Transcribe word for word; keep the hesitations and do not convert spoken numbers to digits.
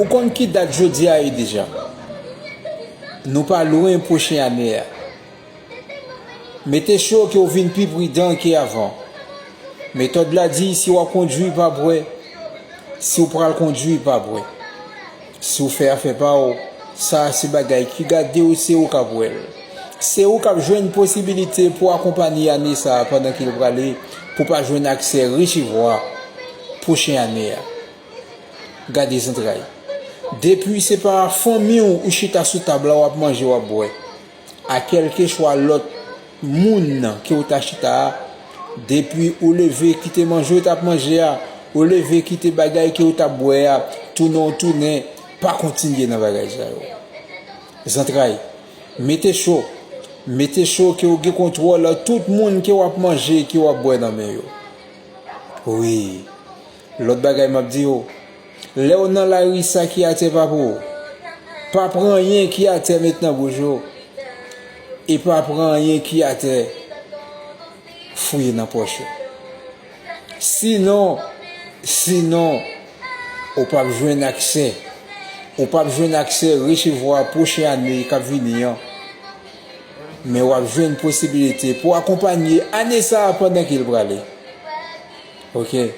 Ou konn ki dat jodi a ye deja? Nou pa lwen pwochen ane a. Mete cho ke w vin pi pridan ke avan. Metòd la di si w ap kondui pa bwè, si w pral kondui pa bwè. Si w fè afè pa w, sa a se bagay ki gade w, se ou k ap wè l. Se ou k ap jwenn posibilite pou akonpanye ane sa a pandan ke l prale, pou pa jwenn aksè resevwa pwochen ane a. Gade zantray. Depi se pa fanmi w ou chita sou tab la w ap manje w ap bwè, a kèlkeswa lòt moun ke w ta chita a, depi ou leve kite manje w t ap manje a, ou leve kite bagay ke w t ap bwè a, tounen w tounen, pa kontinye nan bagay sa yo. Zantray, mete cho, mete cho ke w gen kontwòl tout moun ke w ap manje, ke w ap bwè nan men yo. Wi. Lòt bagay m ap di w, lè w nan lari, sa ki atè pa pou ou. Pa pran anyen ki atè met nan bouch ou. E pa pran anyen ki atè fouye nan pòch ou. Sinon, sinon, ou p ap jwenn aksè. Ou p ap jwenn aksè resevwa pwochen ane k ap vini an. Men w ap jwenn posibilite pou akonpanye ane sa a pandan ke l prale. Oke.